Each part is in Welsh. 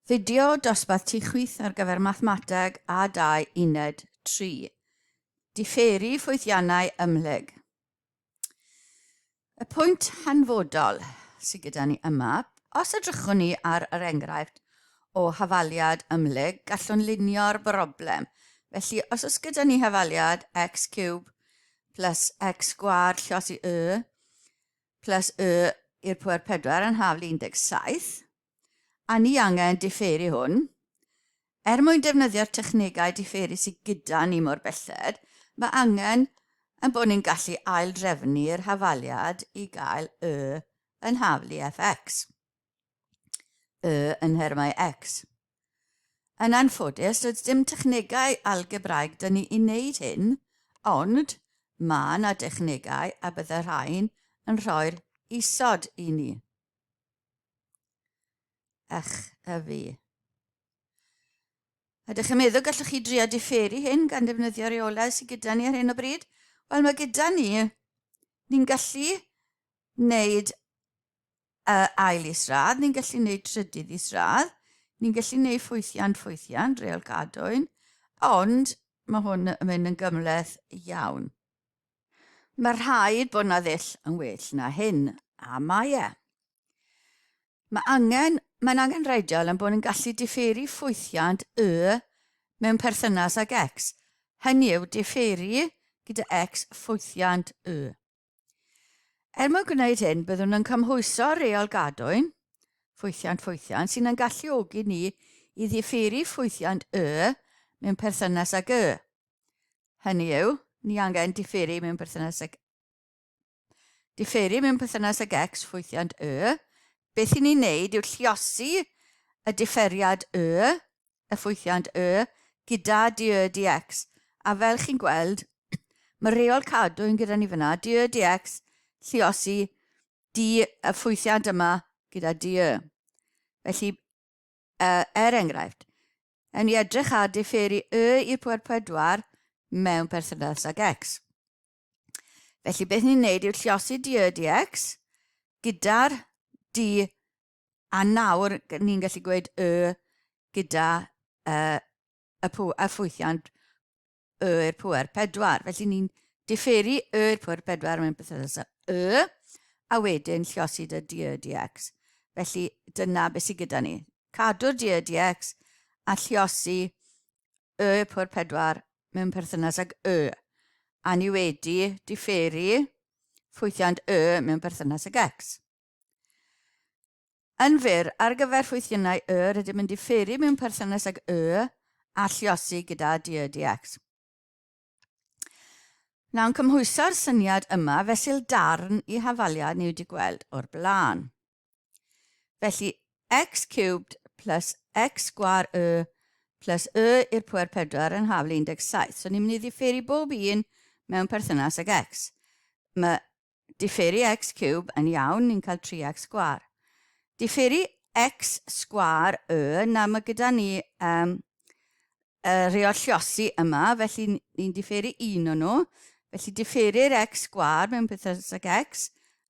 Fideo dosbarth tu chwith ar gyfer Mathemateg A2 Uned 3. Diferu ffwythiannau ymhlyg. Y pwynt hanfodol sydd gyda ni yma, os edrychwn ni ar yr enghraifft o hafaliad ymhlyg, gallwn lunio'r broblem. Felly, os oes gyda ni hafaliad x cube plus x sgwâr llosi y plus y i'r pwer 4 yn haflu 17, a ni angen diferu hwn. Er mwyn defnyddio'r technegau diferu sydd gyda ni mor belled, mae angen yn bod ni'n gallu aildrefnu'r hafaliad i gael y yn haflu fx. Y yn nhermau x. Yn anffodus, does dim technegau algebraeg dyn ni i wneud hyn, ond mae yna dechnegau a bydde rhain yn rhoi'r isod i ni. Ech, y fi. Ydych chi'n meddwl gallwch chi drio diferu hyn gan ddefnyddio reolau sydd gyda ni ar hyn o bryd? Wel, mae gyda ni, ni'n gallu wneud uh, ail isradd, ni'n gallu wneud trydydd isradd, ni'n gallu wneud ffwythiant ffwythiant, reol cadwyn, ond mae hwn yn mynd yn gymhleth iawn. Mae rhaid bod 'na ddull yn well na hyn, a mae e. Mae angen, mae'n angenrheidiol yn bod yn gallu diferu ffwythiant y mewn perthynas ag x. Hynny yw, diferu gyda x ffwythiant y. Er mwyn gwneud hyn, byddwn yn cymhwyso reol gadwyn, ffwythiant ffwythiant, sy'n yn galluogi ni i ddiferu ffwythiant y mewn perthynas ag y. Hynny yw, ni angen diferu mewn perthynas ag diferu mewn perthynas ag x ffwythiant y. Beth i ni'n neud yw lliosi y diferiad y, y ffwythiant y, gyda dy dx. A fel chi'n gweld, mae reol cadwyn gyda ni fyna, dy dx lliosi d y ffwythiant yma gyda dy. Felly, er enghraifft, Ewn ni edrych ar diferu y i'r pwer 4 mewn perthynas ag x. Felly beth ni'n neud yw lliosi dy dx gyda'r d a nawr ni'n gallu gweud y gyda uh, y, pw, y ffwythiant y i'r pwer 4. Felly ni'n diferu y i'r pwer 4 mewn perthynas â y, a wedyn lliosi dy dy dx. Felly dyna beth sydd gyda ni. Cadw'r dy dx a lliosi y i'r pwer 4 mewn perthynas ag y. A ni wedi diferu ffwythiant y mewn perthynas ag x. Yn fyr, ar gyfer ffwythiannau y, rydym yn diferu mewn perthynas ag y a lluosi gyda dy dx. Nawr, cymhwyso'r syniad yma fesul darn i hafaliad ni wedi gweld o'r blaen. Felly, x cubed plus x sgwâr y plus y i'r pwer 4 yn haflu 17. So ni'n mynd i ddifferu bob un mewn perthynas ag x. Mae Diferu x ciwb yn iawn, ni'n cael 3x sgwâr. Diferu x sgwâr y, na mae gyda ni um, y rheol lliosi yma, felly ni'n diferu un o nhw. Felly diferu'r x sgwâr mewn perthynas ag x,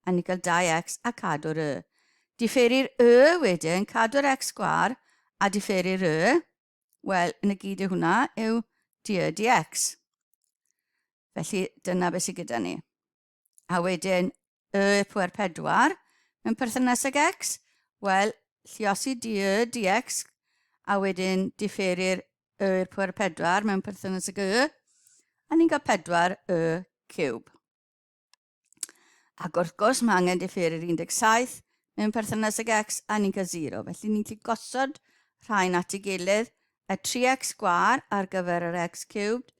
a ni'n cael 2x a cadw'r y. Diferu'r y wedyn, cadw'r x sgwâr a diferu'r y. Wel, yn y gyd yw hwnna yw dy dx. Felly dyna beth sydd gyda ni. A wedyn y pwer 4 mewn perthynas ag x, wel, lliosi dy dx, a wedyn diferu'r y i'r pwer 4 mewn perthynas ag y, a ni'n cael 4 y ciwb. Ac wrth gwrs mae angen diferu'r 17 mewn perthynas ag x a ni'n cael 0. Felly ni'n gallu gosod rhain at ei gilydd, y 3x sgwâr ar gyfer yr x cubed,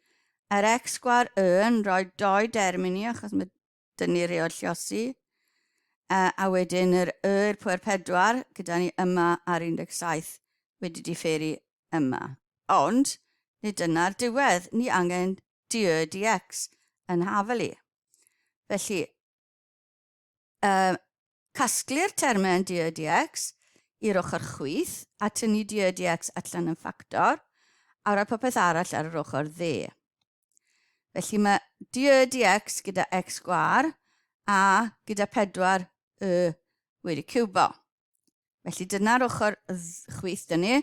yr x sgwâr y yn rhoi doi derm i ni achos mae dyn ni reol lliosi, a wedyn yr y i'r pwer 4 gyda ni yma ar 17 wedi diferu yma. Ond, nid dyna'r diwedd, ni angen dy dx yn hafel i. Felly, uh, casglu'r termau yn dy dx i'r ochr chwith a tynnu dy dx allan yn ffactor a rhoi popeth arall ar yr ochr dde. Felly mae dy dx gyda x sgwar a gyda 4 y wedi ciwbo. Felly dyna'r ochr chwith dyn ni.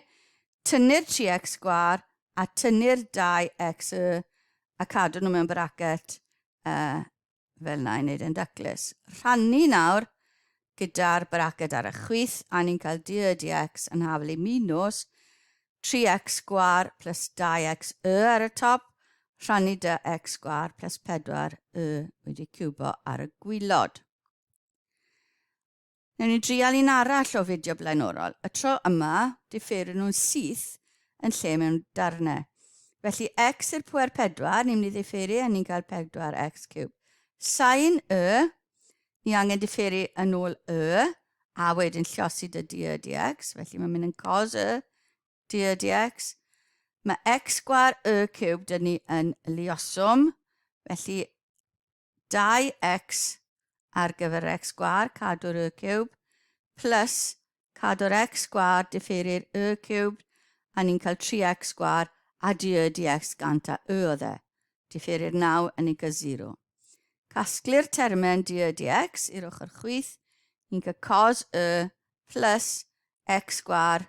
Tynnu'r 3x sgwar a tynnu'r 2x y a cadw nhw mewn bracet fel na i wneud e'n daclus. Rhannu nawr gyda'r braced ar y chwith a ni'n cael dy dx yn hafel i minus 3x sgwar plus 2x y ar y top, rhannu dy x sgwar plus 4 y wedi ciwbo ar y gwylod. Newn ni drial un arall o fideo blaenorol. Y tro yma, diferu nhw'n syth yn lle mewn darnau. Felly x i'r pwer 4, ni'n mynd i ddifferu a ni'n cael 4x cube. Sain y, ni angen diferu yn ôl y, a wedyn llosi dy d y dx, felly mae'n mynd yn cos y, d y dx. Mae x sgwar y cube dyn ni yn lioswm, felly 2x ar gyfer x sgwâr, cadw'r y ciwb, plus cadw'r x sgwâr, diferu'r y ciwb, a ni'n cael 3x sgwâr a dy dx gant a y oedd e. Diferu'r 9 a ni'n cael 0. Casglu'r termau dy dx i'r ochr chwith, ni'n cael cos y plus x sgwâr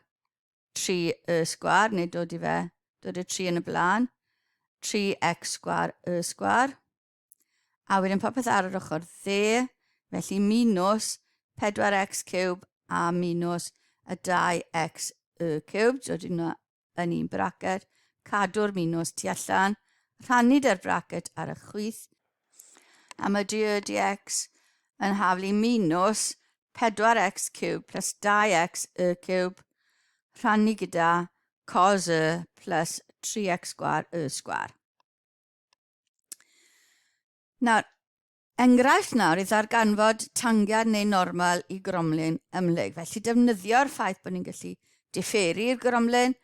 3 y sgwâr, neu dod i fe, dod y 3 yn y blaen, 3x sgwâr y sgwâr. A wedyn popeth ar yr ochr dde, felly minus 4x ciwb a minus y 2x y ciwb, dod yna yn un bracet, cadw'r minus tu allan, rhannu dy'r bracet ar y chwith, a mae dy dx yn haflu minus 4x ciwb plus 2x y ciwb, rhannu gyda cos y plus 3x sgwar y sgwar. Nawr, enghraifft nawr i ddarganfod tangiad neu normal i gromlin ymhlyg. Felly defnyddio'r ffaith bod ni'n gallu diferu'r gromlin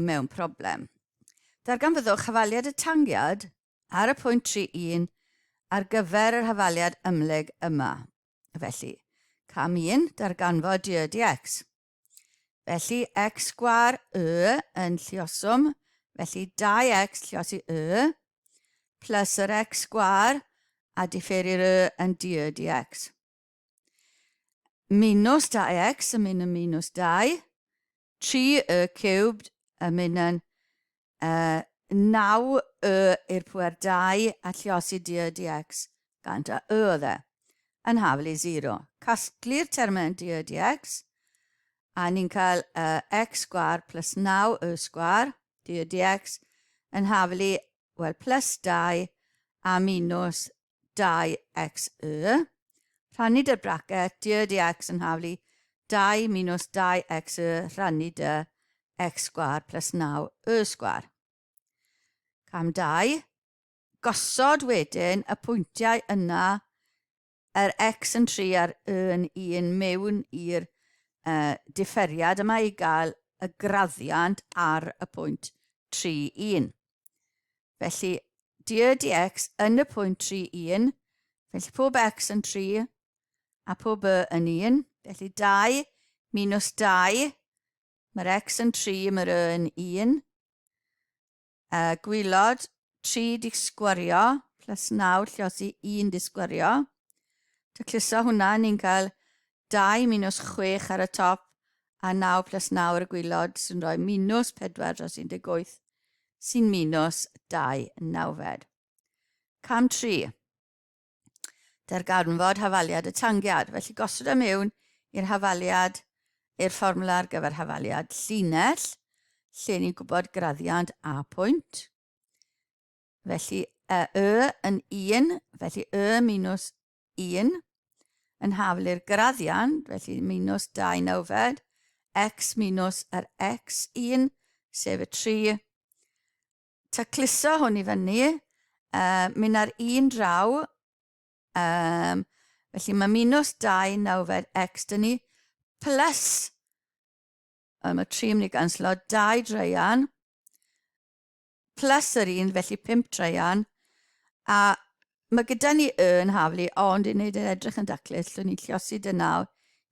mewn problem. Darganfyddwch hafaliad y tangiad ar y pwynt 3.1 ar gyfer yr hafaliad ymhlyg yma. Felly, cam 1, darganfod d dx. Felly, x sgwâr y yn lluoswm, felly 2x lluosi y, plus yr x sgwâr a diferu'r y yn dy dx. Minus 2x yn mynd yn minus 2, 3 y cubed yn mynd yn 9 y i'r pwer 2 a lliosi dy dx gant a y oedd e, yn hafel i 0. Casglu'r termau yn dy dx, a ni'n cael uh, x sgwar plus 9 y sgwar, dy dx, yn hafel i, wel, plus 2 a minus 2x y. Rhannu dy'r bracet, dy dx yn haflu 2 minus 2x y rhannu dy x sgwar plus 9 y sgwar. Cam 2. Gosod wedyn y pwyntiau yna yr x yn 3 a'r y yn 1 mewn i'r uh, diferiad yma i gael y graddiant ar y pwynt 3, 1. Felly, dy dx yn y pwynt 3, 1, felly pob x yn 3 a pob y yn 1, felly 2 minus 2, mae'r x yn 3, mae'r y yn 1. Gwylod, 3 di sgwario, plus 9 lliosi 1 di sgwario. Tacluso hwnna, ni'n cael 2 minus 6 ar y top a 9 plus 9 ar y gwylod sy'n rhoi minus 4 dros 18 sy'n minus 2 nawfed. Cam 3. Darganfod hafaliad y tangiad. Felly gosod e mewn i'r hafaliad, i'r fformwla ar gyfer hafaliad llinell, lle ni'n gwybod graddiant A pwynt. Felly y y yn 1, felly y minus 1 yn hafal i'r graddiant, felly minus 2 nawfed, x minus yr x1, sef y 3, tacluso hwn i fyny, mynd ar un draw, felly mae minus 2 nawfed x dyn ni, plus, mae 3 yn mynd i ganslo, 2 draean, plus yr un, felly 5 draean, a mae gyda ni y yn haflu, ond i wneud e'n edrych yn daclus, llwn ni'n lliosi dy naw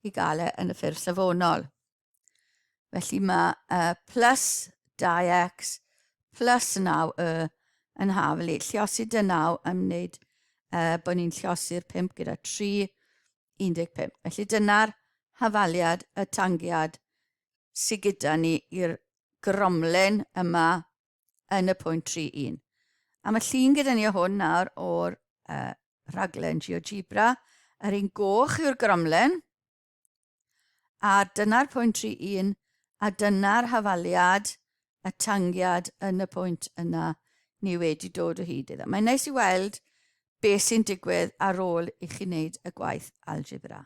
i gael e yn y ffurf safonol. Felly mae plus 2x plus 9y yn haflu. Lliosi dy 9 am wneud bod ni'n lliosi'r 5 gyda 3, 15. Felly dyna'r hafaliad y tangiad sydd gyda ni i'r gromlin yma yn y pwynt 3, 1. A mae llun gyda ni o hwn nawr o'r rhaglen GeoGebra. Yr un goch yw'r gromlin, a dyna'r pwynt 3, 1, a dyna'r hafaliad, y tangiad yn y pwynt yna ni wedi dod o hyd iddo. Mae'n neis i weld beth sy'n digwydd ar ôl i chi wneud y gwaith algebra.